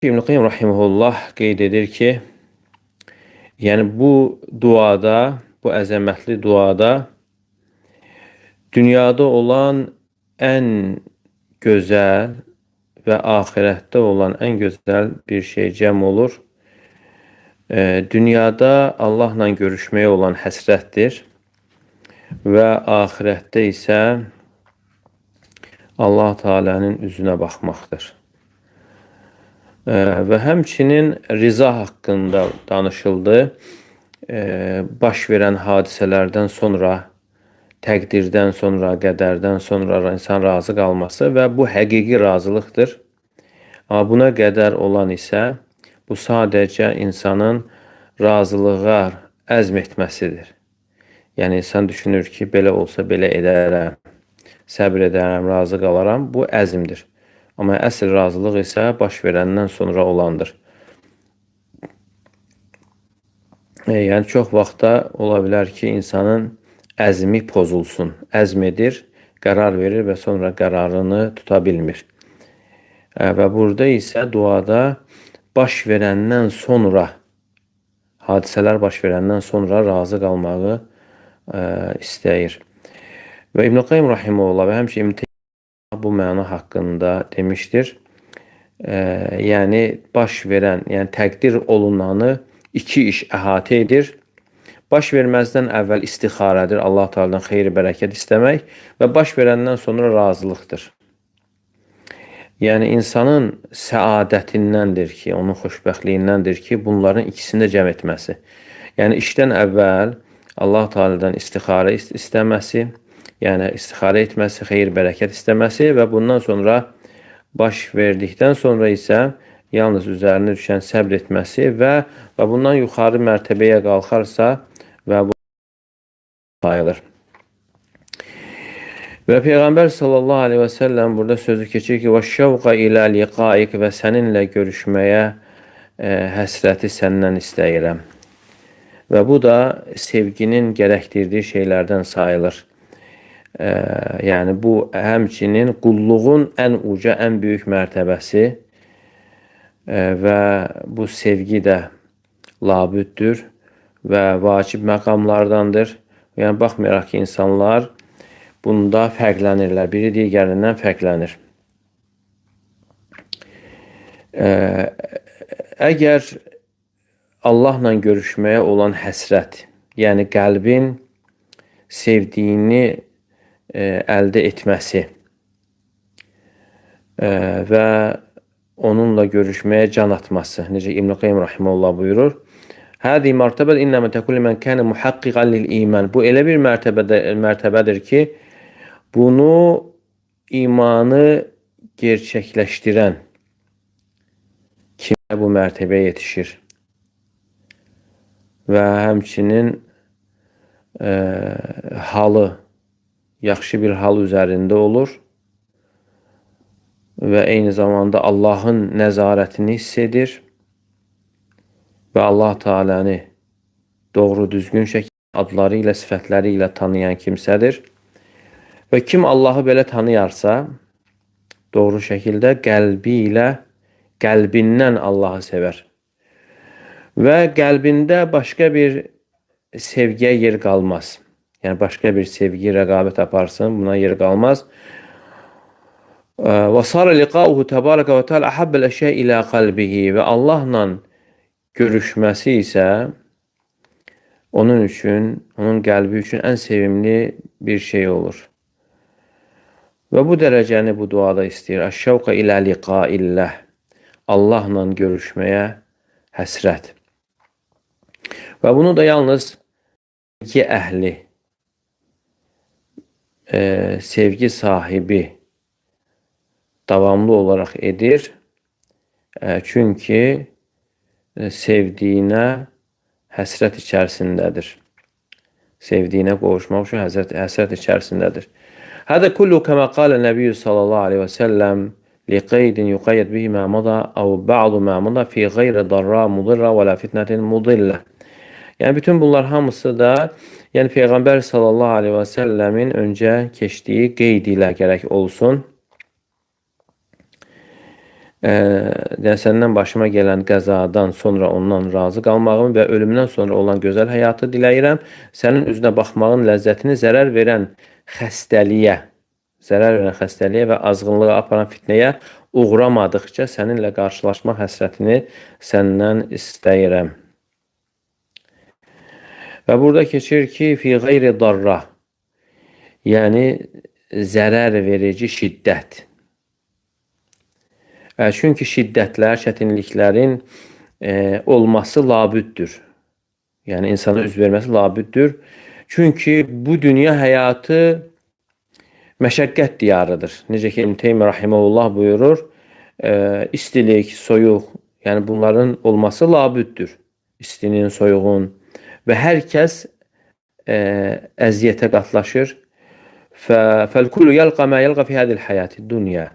İbn Qayyim rahimehullah qeyd edir ki, yəni bu duada, bu əzəmətli duada dünyada olan ən gözəl və axirətdə olan ən gözəl bir şey cəm olur. Dünyada Allahla görüşməyə olan həsrətdir və axirətdə isə Allah Teala'nın üzünə baxmaqdır. Və həmçinin riza haqqında danışıldı. Baş verən hadisələrdən sonra, təqdirdən sonra, qədərdən sonra insan razı qalması və bu həqiqi razılıqdır. Amma buna qədər olan isə bu sadəcə insanın razılığa əzm etməsidir. Yəni insan düşünür ki, belə olsa belə edərəm, səbr edərəm, razı qalaram. Bu əzmdir. Amma əsl razılıq isə baş verəndən sonra olandır. Yəni çox vaxtda ola bilər ki, insanın əzmi pozulsun. Əzm edir, qərar verir və sonra qərarını tuta bilmir. Və burada isə duada baş verəndən sonra, hadisələr baş verəndən sonra razı qalmağı istəyir. Və İbn Qayyim rahimehullah və həmçinin İbn Teymiyyə bu məna haqqında demişdir. Yəni baş verən, yəni təqdir olunanı iki iş əhatə edir. Baş verməzdən əvvəl istixarədir, Allah Teala'dan xeyir bərəkət istəmək və baş verəndən sonra razılıqdır. Yəni insanın səadətindəndir ki, onun xoşbəxtliyindəndir ki, bunların ikisini də cəm etməsi. Yəni işdən əvvəl Allah Teala'dan istixarə istəməsi, yəni istixarə etməsi, xeyir bərəkət istəməsi və bundan sonra baş verdikdən sonra isə yalnız üzərinə düşən səbr etməsi və bundan yuxarı mərtəbəyə qalxarsa və bu sayılır. Və Peyğəmbər sallallahu aleyhi və səlləm burada sözü keçir ki, və şəvqa ilə liqaik və səninlə görüşməyə həsrəti səndən istəyirəm. Və bu da sevginin gərəkdirdiyi şeylərdən sayılır. Yəni bu həmçinin qulluğun ən uca, ən böyük mərtəbəsi və bu sevgi də labüddür və vacib məqamlardandır. Yəni baxmayaraq ki, insanlar bunda fərqlənirlər, biri digərindən fərqlənir. Əgər Allahla görüşməyə olan həsrət, yəni qəlbin sevdiyini əldə etməsi və onunla görüşməyə can atması, necə İbn Qayyim rahimehullah buyurur. Hadi mərtəbə innəmə təkun limen kana muhaqqiqan lil iman. Bu elə bir mərtəbədir ki, bunu imanı gerçəkləşdirən kimə bu mərtəbəyə yetişir. Və həmçinin halı yaxşı bir hal üzərində olur və eyni zamanda Allahın nəzarətini hiss edir və Allah Teala'nı doğru düzgün şəkildə adları ilə, sifətləri ilə tanıyan kimsədir. Və kim Allahı belə tanıyarsa, doğru şəkildə qəlbi ilə, qəlbindən Allahı sevər. Və qəlbində başqa bir sevgiyə yer qalmaz. Yəni başqa bir sevgi, rəqabət aparsın, buna yer qalmaz. Və sara liqauhu təbaraka və teala ahabbəl əşya ilə qalbihi və Allahla görüşməsi isə onun üçün, onun qəlbi üçün ən sevimli bir şey olur. Və bu dərəcəni bu duada istəyir. Əş-şəvqə ilə liqaillah. Allahla görüşməyə həsrət. Və bunu da yalnız iki əhli, sevgi sahibi davamlı olaraq edir. Çünki sevdiyinə həsrət içərisindədir. Sevdiyinə qovuşmaq üçün həsrət içərisindədir. Hədə kullu kəmə qalə Nəbiyyü sallallahu aleyhi və səlləm liqeydin yuqayyad bihi mə mada əv ba'du mə mada fi qeyri darra mudirra və la fitnətin mudillə. Yəni bütün bunlar hamısı da yəni Peyğəmbər sallallahu aleyhi və səlləmin öncə keçdiyi qeyd ilə gərək olsun. Yəni səndən başıma gələn qəzadan sonra ondan razı qalmağımı və ölümdən sonra olan gözəl həyatı diləyirəm. Sənin üzünə baxmağın ləzzətini zərər verən xəstəliyə, və azğınlığa aparan fitnəyə uğramadıqca səninlə qarşılaşma həsrətini səndən istəyirəm. Və burada keçir ki, fi qeyri darra, yəni zərər verici şiddət. Çünki şiddətlər, çətinliklərin olması labüddür. Yəni insana üz verməsi labüddür. Çünki bu dünya həyatı məşəqqət diyarıdır. Necə ki, İbn Teymiyyə rahimehullah buyurur, istilik, soyuq, yəni bunların olması labüddür. İstinin, soyuğun və hər kəs əziyyətə qatlaşır. Fəl-kullu yəlqa mə yəlqa fi hədil həyati dünya.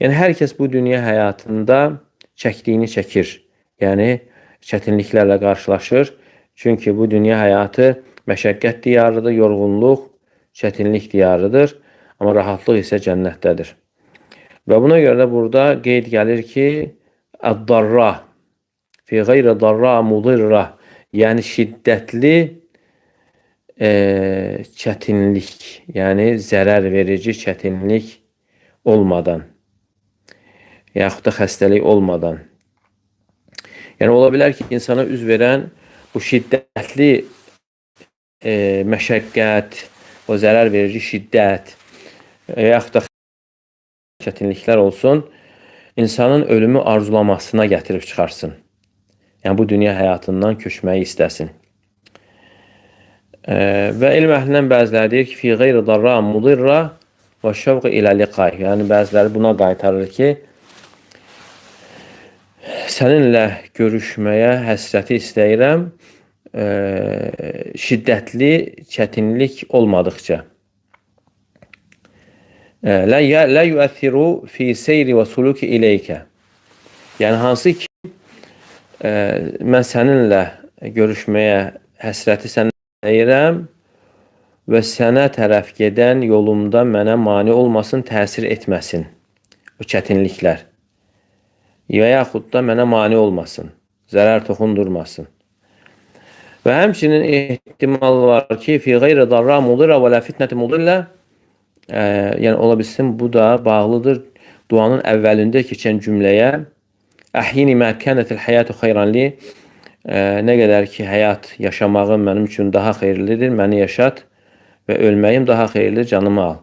Yəni hər kəs bu dünya həyatında çəkdiyini çəkir. Yəni çətinliklərlə qarşılaşır. Çünki bu dünya həyatı məşəqqət diyarıdır, yorğunluq, çətinlik diyarıdır. Amma rahatlıq isə cənnətdədir. Və buna görə də burada qeyd gəlir ki, əd-darra fi qeyri darra mudirra, yəni şiddətli çətinlik, yəni zərər verici çətinlik olmadan, yaxud da xəstəlik olmadan. Yəni ola bilər ki, insana üz verən bu şiddətli məşəqqət, o zərər verici şiddət, yaxud da çətinliklər olsun, insanın ölümü arzulamasına gətirib çıxarsın. Yəni bu dünya həyatından köçməyi istəsin. Və elm əhlindən bəziləri deyir ki, fi qeyri darra mudirra və şövq ilə liqay. Yəni bəziləri buna qaytarır ki, səninlə görüşməyə həsrəti istəyirəm, şiddətli çətinlik olmadıqca. Lə yuəssiru fi seyri və suluki ileykə. Yəni hansı ki, mən səninlə görüşməyə həsrəti səndən istəyirəm və sənə tərəf gedən yolumda mənə mane olmasın, təsir etməsin o çətinliklər. Və yaxud da mənə mane olmasın, zərər toxundurmasın. Və həmçinin ehtimal var ki, fi qeyri darra mudirra və la fitnəti mudirlə, yəni ola bilsin, bu da bağlıdır duanın əvvəlində keçən cümləyə. Əhyini mə kənətil həyatu xeyran li, nə qədər ki, həyat yaşamağım mənim üçün daha xeyirlidir, məni yaşat və ölməyim daha xeyirlidir, canımı al.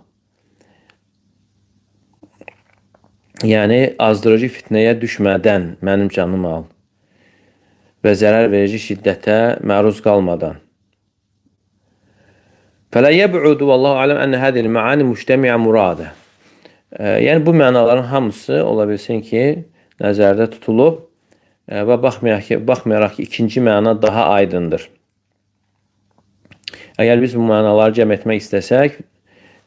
Yəni, azdırıcı fitnəyə düşmədən mənim canımı al və zərər verici şiddətə məruz qalmadan. Fələ yəb'udu vallahu aləm ənə hədil məani müştəmiə muradə. Yəni, bu mənaların hamısı ola bilsin ki, nəzərdə tutulub və baxmayaraq ki, ikinci məna daha aydındır. Əgər biz bu mənaları cəm etmək istəsək,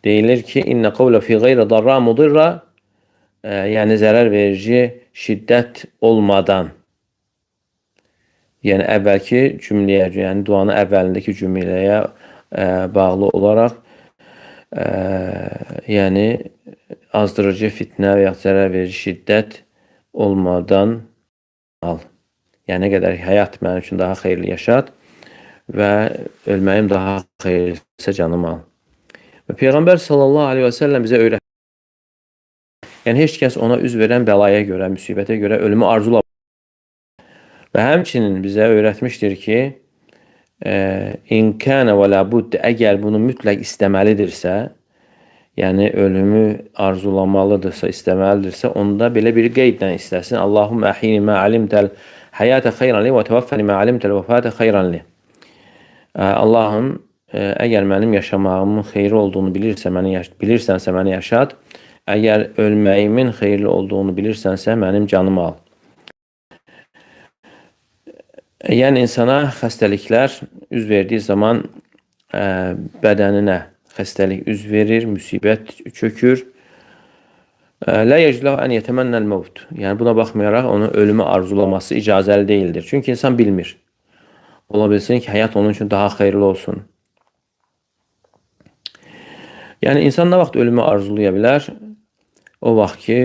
deyilir ki, innə qavlə fi qeyri darra mudirra, yəni zərər verici şiddət olmadan. Yəni əvvəlki cümləyə, yəni duanın əvvəlindəki cümləyə bağlı olaraq, yəni azdırıcı fitnə və ya zərər verici şiddət olmadan al. Yəni nə qədər həyat mənim üçün daha xeyirli yaşat və ölməyim daha xeyirlisə canımı al. Və Peyğəmbər sallallahu aleyhi və səlləm bizə öyrətdi. Yəni heç kəs ona üz verən bəlaya görə, müsibətə görə ölümü arzulamaz. Və həmçinin bizə öyrətmişdir ki, in kənə və la buddə, əgər bunu mütləq istəməlidirsə, yəni ölümü arzulamalıdırsa, istəməlidirsə, onda belə bir qeydlə istəsin. Allahumma əhini mə alimtəl həyatə xeyran li və təvəffəni mə alimtəl vəfatə xeyran li. Allahım, əgər mənim yaşamağımın xeyri olduğunu bilirsənsə məni yaşat, əgər ölməyimin xeyirli olduğunu bilirsənsə mənim canımı al. Yəni insana xəstəliklər üz verdiyi zaman bədəninə xəstəlik üz verir, müsibət çökür. Lə yecləhu ən yetəmənnəl mevt. Yəni buna baxmayaraq onun ölümü arzulaması icazəli deyildir. Çünki insan bilmir. Ola bilsin ki, həyat onun üçün daha xeyirli olsun. Yəni insan nə vaxt ölümü arzulaya bilər? O vaxt ki,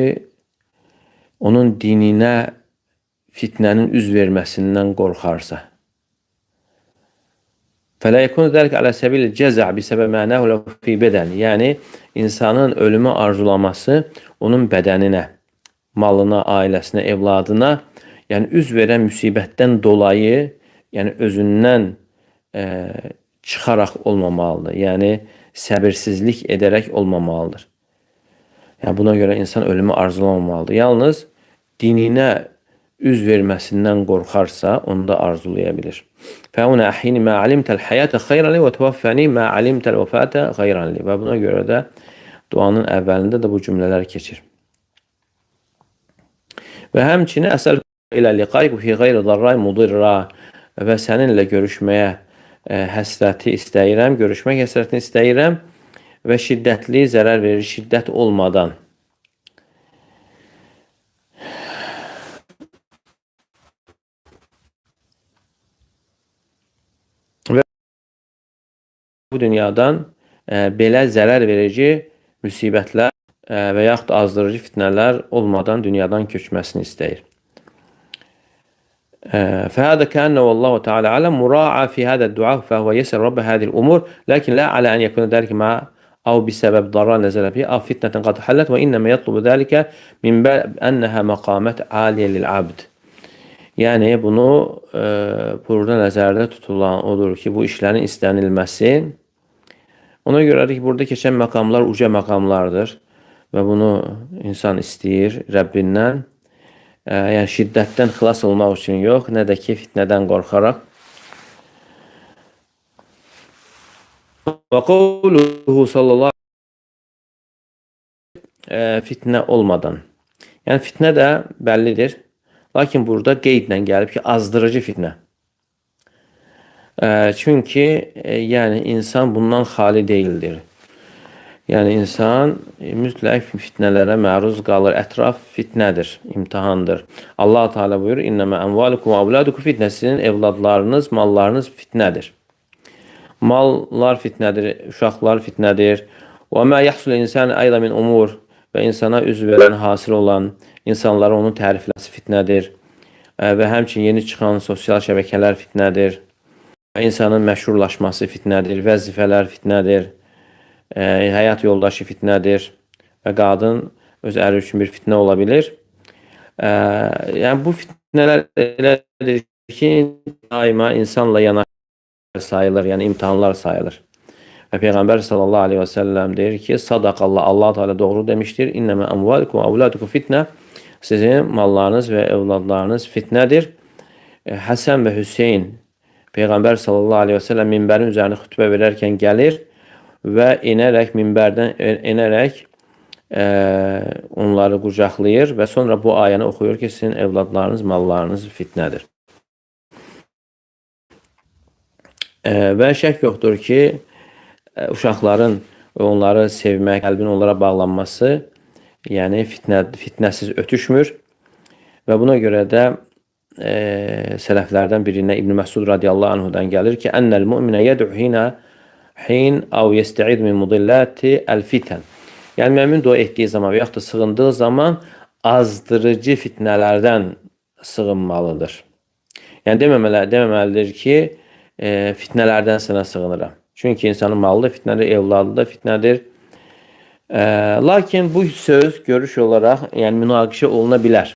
onun dininə fitnənin üz verməsindən qorxarsa. Fələ yekunu zəlik alə səbil cəzə bisəbəb mənəhu ləhu fi bədən. Yəni insanın ölümü arzulaması onun bədəninə, malına, ailəsinə, evladına, yəni üz verən müsibətdən dolayı, yəni özündən çıxaraq olmamalıdır. Yəni səbirsizlik edərək olmamalıdır. Yəni buna görə insan ölümü arzulamamalıdır. Yalnız dininə üz verməsindən qorxarsa, onu da arzulaya bilir. Fəunə əhini mə alimtəl həyətə xeyran li və təvəffəni mə alimtəl vəfətə xeyran li. Və buna görə də duanın əvvəlində də bu cümlələr keçir. Və həmçinin əsəl ilə liqayk fi qeyri darray mudirra, və səninlə görüşməyə həsrəti istəyirəm, görüşmək həsrətini istəyirəm və şiddətli zərər verir, şiddət olmadan. Və bu dünyadan belə zərər verici müsibətlər və yaxud azdırıcı fitnələr olmadan dünyadan köçməsini istəyir. فهذا كأنه والله تعالى أعلم مراعى في هذا الدعاء، فهو يسأل رب هذه الأمور، لكن لا على أن يكون ذلك مع أو بسبب ضرر نزل به أو فتنة قد حلت، وإنما يطلب ذلك من باب أنها مقامات عالية للعبد. Yəni bunu burada nəzərdə tutulan odur ki, bu işlərin istənilməsi ona görədir ki, burada keçən məqamlar uca məqamlardır və bunu insan istəyir Rəbbindən. Yəni şiddətdən xilas olmaq üçün yox, nə də ki fitnədən qorxaraq. Və qovluhu sallallahu fitnə olmadan. Yəni fitnə də bəllidir. Lakin burada qeydlə gəlib ki, azdırıcı fitnə. Çünki yəni insan bundan xali deyildir. Yəni insan mütləq fitnələrə məruz qalır. Ətraf fitnədir, imtahandır. Allah Teala buyurur: "İnnəmə əmvalukum və əvladukum fitnə." Sizin evladlarınız, mallarınız fitnədir. Mallar fitnədir, uşaqlar fitnədir. Və mə yahsul insan ayda min umur, və insana üz verən, hasil olan insanlara onun tərifləsi fitnədir. Və həmçinin yeni çıxan sosial şəbəkələr fitnədir. İnsanın məşhurlaşması fitnədir, vəzifələr fitnədir. Həyat yoldaşı fitnədir və qadın öz əri üçün bir fitnə ola bilir. Yəni bu fitnələr elədir ki, daima insanla yanaşı sayılır, yəni imtahanlar sayılır. Və Peyğəmbər sallallahu aleyhi və səlləm deyir ki, sadaqallah, Allah Teala doğru demişdir. İnnəmə əmvalukum və əvladukum fitnə. Sizin mallarınız və övladlarınız fitnədir. Həsən və Hüseyn Peyğəmbər sallallahu aleyhi və səlləm minbərin üzərində xütbə verərkən gəlir və enərək, minbərdən enərək onları qucaqlayır və sonra bu ayəni oxuyur ki, sizin evladlarınız, mallarınız fitnədir. Və şək yoxdur ki, uşaqların onları sevmək, qəlbin onlara bağlanması, yəni fitnəsiz ötüşmür. Və buna görə də sələflərdən birinə İbn Məsud radiyallahu anhudan gəlir ki, ennel mu'minə yed'u hina hin av yesta'id min mudillati el-fitən. Yəni mömin dua etdiyi zaman və yaxud da sığındığı zaman azdırıcı fitnələrdən sığınmalıdır. Yəni deməməlidir ki, fitnələrdən sənə sığınıram. Çünki insanın malı da fitnədir, evladı da fitnədir. Lakin bu söz görüş olaraq yəni münaqişə oluna bilər.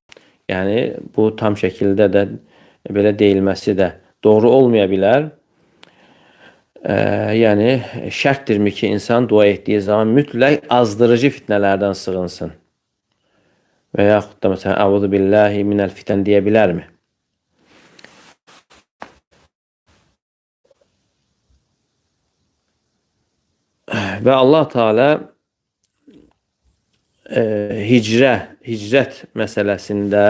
Yəni bu tam şəkildə də belə deyilməsi də doğru olmaya bilər. Yəni şərtdirmi ki, insan dua etdiyi zaman mütləq azdırıcı fitnələrdən sığınsın? Və yaxud da məsələn, əuzu billahi minəl fitən deyə bilərmi? Və Allah Teala hicrət məsələsində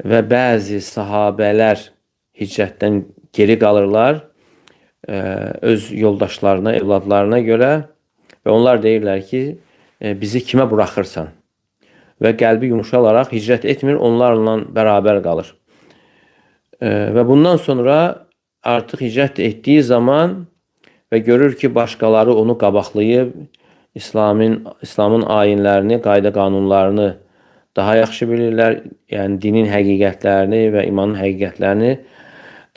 və bəzi sahabələr hicrətdən geri qalırlar öz yoldaşlarına, evladlarına görə və onlar deyirlər ki, bizi kimə buraxırsan? Və qəlbi yumuşalaraq hicrət etmir, onlarla bərabər qalır. Və bundan sonra artıq hicrət etdiyi zaman və görür ki, başqaları onu qabaqlayıb, İslamın ayinlərini, qayda qanunlarını daha yaxşı bilirlər. Yəni dinin həqiqətlərini və imanın həqiqətlərini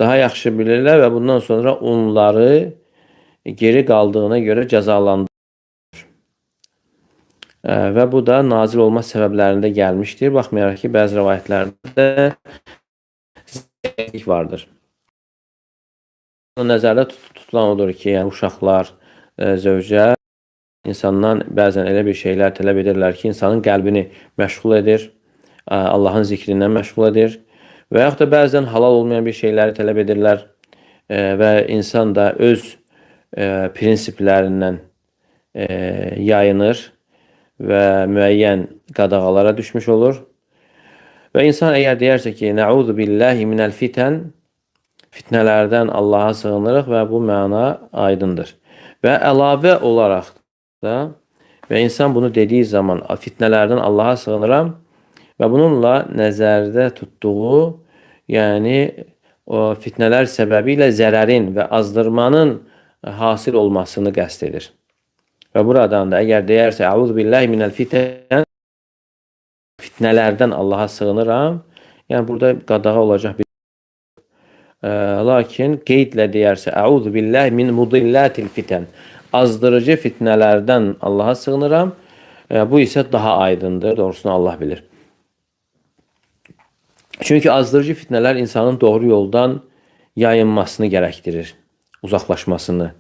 daha yaxşı bilirlər və bundan sonra onları geri qaldığına görə cəzalandırır. Və bu da nazil olma səbəblərində gəlmişdir. Baxmayaraq ki, bəzi rəvayətlərdə zəiflik vardır. Nəzərdə tutulan odur ki, yəni uşaqlar, zövcə insandan bəzən elə bir şeylər tələb edirlər ki, insanın qəlbini məşğul edir, Allahın zikrindən məşğul edir və yaxud da bəzən halal olmayan bir şeyləri tələb edirlər və insan da öz prinsiplərindən yayınır və müəyyən qadağalara düşmüş olur. Və insan əgər deyərsə ki, Nəuzu billahi minəl fitən, fitnələrdən Allaha sığınırıq və bu məna aydındır. Və əlavə olaraq da və insan bunu dediyi zaman fitnələrdən Allaha sığınıram və bununla nəzərdə tutduğu, yəni o fitnələr səbəbi ilə zərərin və azdırmanın hasil olmasını qəsd edir. Və buradan da əgər deyərsə Əuzu billahi minəl fitən, fitnələrdən Allaha sığınıram, yəni burada qadağa olacaq bir lakin qeydlə deyərsə Əuzu billahi min mudillatil fitən, azdırıcı fitnələrdən Allaha sığınıram, bu isə daha aydındır, doğrusunu Allah bilir. Çünki azdırıcı fitnələr insanın doğru yoldan yayınmasını gərəkdirir, uzaqlaşmasını.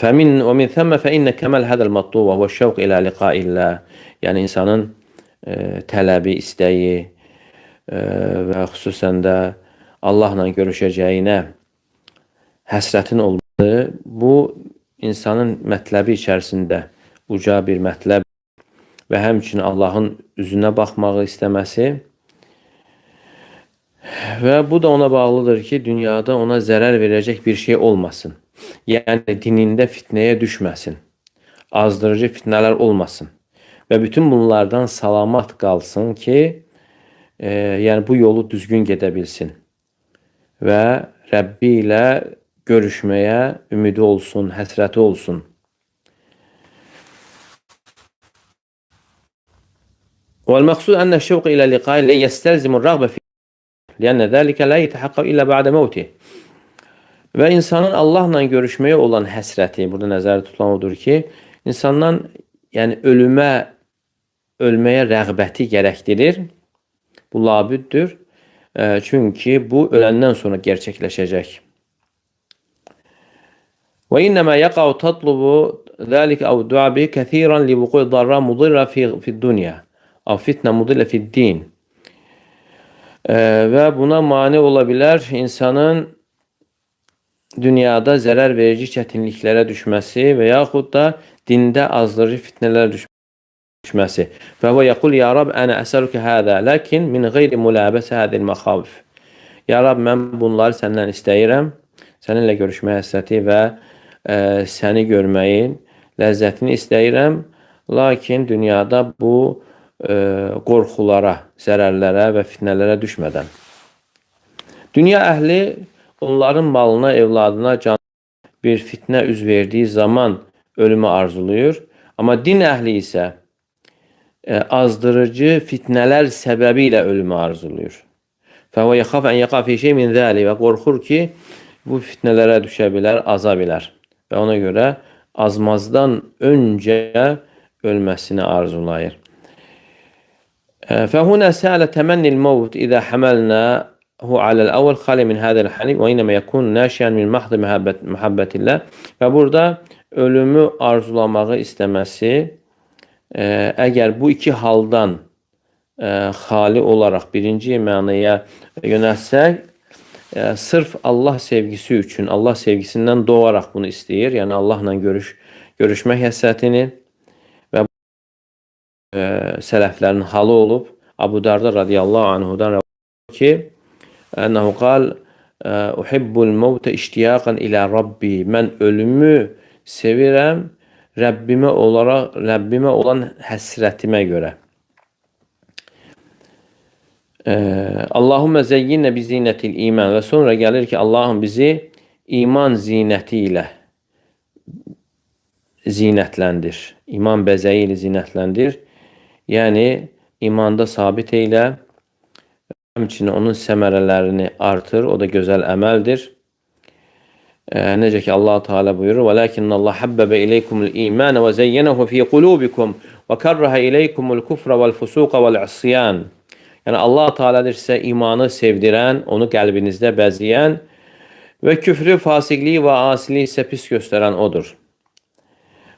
فَمِنْ وَمِنْ ثَمَّ فَإِنَّ كَمَلْ هَذَا الْمَطْلُوبَ وَهُوَ الشَّوْقُ إِلَى لِقَاءِ اللّٰهِ. Yəni insanın tələbi, istəyi və xüsusən də Allahla görüşəcəyinə həsrətin olması, bu insanın mətləbi içərisində uca bir mətləb və həmçinin Allahın üzünə baxmağı istəməsi və bu da ona bağlıdır ki, dünyada ona zərər verəcək bir şey olmasın. Yəni dinində fitnəyə düşməsin, azdırıcı fitnələr olmasın və bütün bunlardan salamat qalsın ki, yəni bu yolu düzgün gedə bilsin və Rəbbi ilə görüşməyə ümidi olsun, həsrəti olsun. وَالْمَقْصُودُ أَنَّ الشَّوْقَ إِلَى لِقَاءِ اللَّهِ يَسْتَلْزِمُ الرَّغْبَةَ فِيهِ لِأَنَّ ذَلِكَ لَا يَتَحَقَّقُ إِلَّا بَعْدَ مَوْتِهِ. Və insanın Allahla görüşməyə olan həsrəti, burada nəzərdə tutulan odur ki, insandan yəni ölməyə rəğbəti gərəkdirir. Bu labüddür. Çünki bu öləndən sonra gerçəkləşəcək. Və innəmə yəqau tatlubu zəlikə əv dua bihi kəsiran li vuqu'i darra mudirra fi dunya əv fitnə mudirra fi din. Və buna mane ola bilər insanın dünyada zərər verici çətinliklərə düşməsi və yaxud da dində azdırıcı fitnələrə düşməsi. Və huve yəqul ya Rab ənə əsəlükə həzə, lakin min qeyri mülabəsə həzil məxavif. Ya Rab, mən bunları səndən istəyirəm, səninlə görüşməyə həsrəti və səni görməyin ləzzətini istəyirəm, lakin dünyada bu qorxulara, zərərlərə və fitnələrə düşmədən. Dünya əhli onların malına, evladına can bir fitnə üz verdiyi zaman ölümü arzulayır. Amma din əhli isə azdırıcı fitnələr səbəbi ilə ölümü arzulayır. فَهُوَ يَخَافُ أَنْ يَقَعَ فِي شَيْءٍ مِنْ ذَلِكَ. Və qorxur ki, bu fitnələrə düşə bilər, aza bilər. Və ona görə azmazdan öncə ölməsini arzulayır. فَهُنَا سَأَلَ تَمَنِّ الْمَوْتِ إِذَا حَمَلْنَا هو على الأول خالي من هذا الحنين وإنما يكون ناشئا من محض محبة الله. Və burada ölümü arzulamağı istəməsi, əgər bu iki haldan xali olaraq birinci mənaya yönəltsək, sırf Allah sevgisi üçün, Allah sevgisindən doğaraq bunu istəyir. Yəni Allahla görüşmək həsrətini və sələflərin halı olub. Abu Darda radiyallahu anhudan ki, Ənəhu qal uhibbul mevte iştiyaqan ilə Rabbi. Mən ölümü sevirəm Rəbbimə olan həsrətimə görə. Allahümme zeyyinne bi zinetil iman. Və sonra gəlir ki, Allahım bizi iman zinəti ilə zinətləndir. İman bəzəyi ilə zinətləndir. Yəni imanda sabit eylə, həmçinin onun səmərələrini artır, o da gözəl əməldir. Necə ki Allah Teala buyurur: "Velakin Allah habbebe ileykumul iman ve zeyyenehu fi kulubikum ve kerraha ileykumul kufra vel fusuqa vel isyan." Yəni Allah Teala'dır sizə imanı sevdirən, onu qəlbinizdə bəzəyən və küfrü, fasiqliyi və asiliyi isə pis göstərən odur.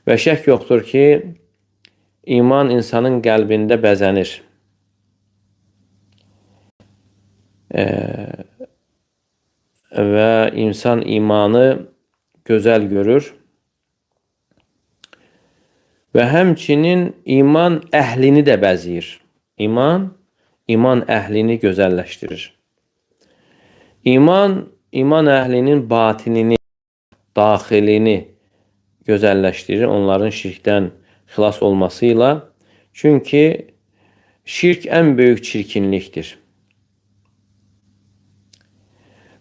Və şək yoxdur ki, iman insanın qəlbində bəzənir. Və insan imanı gözəl görür. Və həmçinin iman əhlini də bəzəyir. İman əhlini gözəlləşdirir. İman, iman əhlinin batinini, daxilini gözəlləşdirir. Onların şirkdən xilas olmasıyla. Çünki şirk ən böyük çirkinlikdir.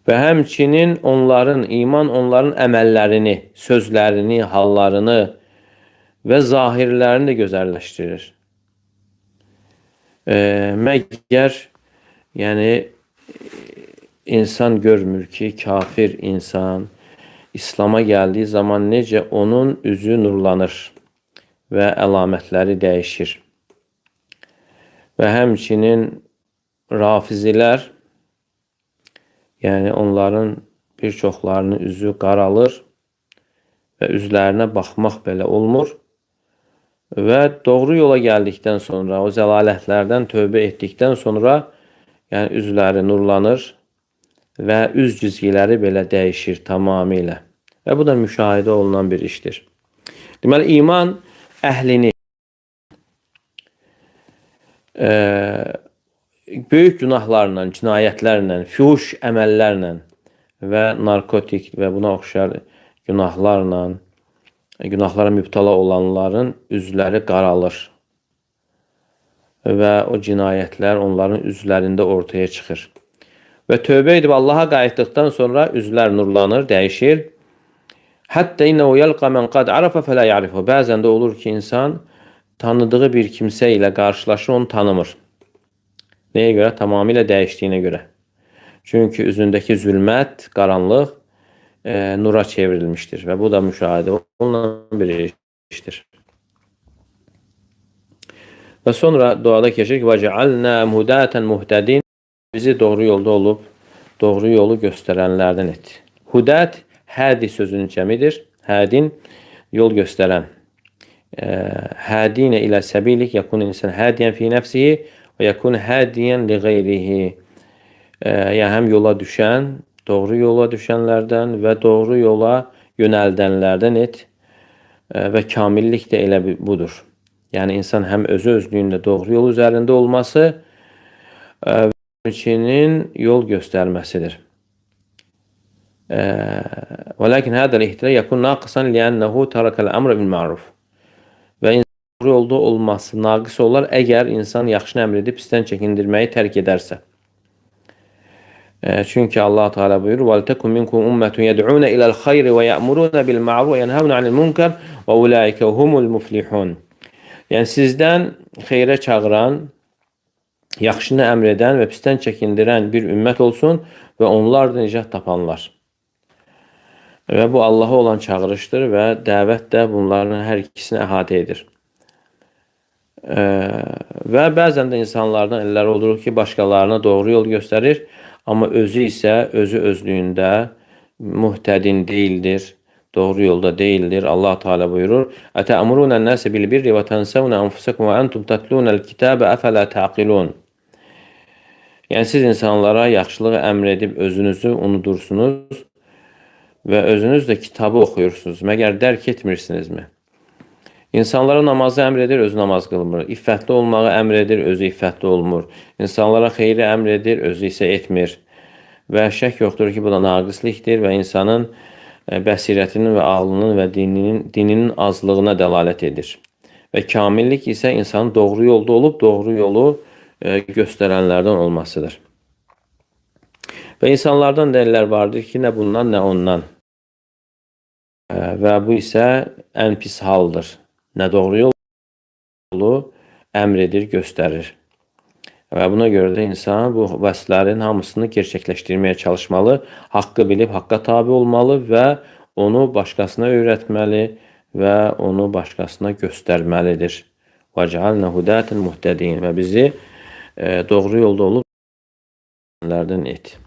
Və həmçinin onların, iman onların əməllərini, sözlərini, hallarını və zahirlərini də gözəlləşdirir. Məgər, yəni, insan görmür ki, kafir insan İslam'a gəldiyi zaman necə onun üzü nurlanır və əlamətləri dəyişir. Və həmçinin rafizilər, yəni onların bir çoxlarının üzü qaralır və üzlərinə baxmaq belə olmur. Və doğru yola gəldikdən sonra, o zəlalətlərdən tövbə etdikdən sonra, yəni üzləri nurlanır və üz cizgiləri belə dəyişir tamamilə. Və bu da müşahidə olunan bir işdir. Deməli, iman əhlini böyük günahlarla, cinayətlərlə, fuhuş əməllərlə və narkotik və buna oxşar günahlarla, günahlara mübtəla olanların üzləri qaralır və o cinayətlər onların üzlərində ortaya çıxır. Və tövbə edib Allaha qayıtdıqdan sonra üzlər nurlanır, dəyişir. Hətta innehu yəlqa men qad arafa fələ ya'rifu. Bəzən də olur ki, insan tanıdığı bir kimsə ilə qarşılaşır, onu tanımır. Nəyə görə? Tamamilə dəyişdiyinə görə. Çünki üzündəki zülmət, qaranlıq nura çevrilmişdir və bu da müşahidə olunan bir işdir. Və sonra duada keçir ki, وَجَعَلْنَا هُدَاتًا muhtədin. Bizi doğru yolda olub, doğru yolu göstərənlərdən et. Hudət, hədi sözünün cəmidir. Hədin, yol göstərən. Hədinə ilə səbilik, yəkun insan hədiyən fi nəfsihi və yəkun hədiyən li qeyrihi. Yəni, həm yola düşən, doğru yola düşənlərdən və doğru yola yönəldənlərdən et. Və kamillik də elə budur. Yəni, insan həm özü özlüyündə doğru yol üzərində olması, həmçinin yol göstərməsidir. Velakin hâzel ihtilâ yekun nâkısan li'ennehu terekel emre bil ma'ruf. Və insan doğru yolda olması naqis olar əgər insan yaxşını əmr edib pisdən çəkindirməyi tərk edərsə. Çünki Allah Teala buyurur: "Vel tekum minkum ummetun yed'un ila'l hayri ve ya'murun bil ma'ruf ve yenhavun anil munkar ve ulaike humul muflihun." Yəni sizdən xeyrə çağıran, yaxşını əmr edən və pisdən çəkindirən bir ümmət olsun və onlar da nicat tapanlar. Və bu Allaha olan çağırışdır və dəvət də bunların hər ikisini əhatə edir. Və bəzən də insanlardan elləri olur ki, başqalarına doğru yol göstərir, amma özü isə özü özlüyündə muhtədin deyildir, doğru yolda deyildir. Allah Teala buyurur: "Etəmuruna an-nase bil birri ve tensevne enfusakum ve entum tetlunel kitabe efela ta'qilun." Yəni siz insanlara yaxşılığı əmr edib özünüzü unudursunuz və özünüz də kitabı oxuyursunuz. Məgər dərk etmirsinizmi? İnsanlara namazı əmr edir, özü namaz qılmır. İffətli olmağı əmr edir, özü iffətli olmur. İnsanlara xeyri əmr edir, özü isə etmir. Və şək yoxdur ki, bu da naqislikdir və insanın bəsirətinin və ağlının və dininin azlığına dəlalət edir. Və kamillik isə insanın doğru yolda olub, doğru yolu göstərənlərdən olmasıdır. Və insanlardan dəlillər vardır ki, nə bundan, nə ondan. Və bu isə ən pis haldır. Nə doğru yolu əmr edir, göstərir. Və buna görə də insan bu vəsflərin hamısını gerçəkləşdirməyə çalışmalı, haqqı bilib haqqa tabe olmalı və onu başqasına öyrətməli və onu başqasına göstərməlidir. Və cealna hudatan muhtədin və bizi doğru yolda olub et.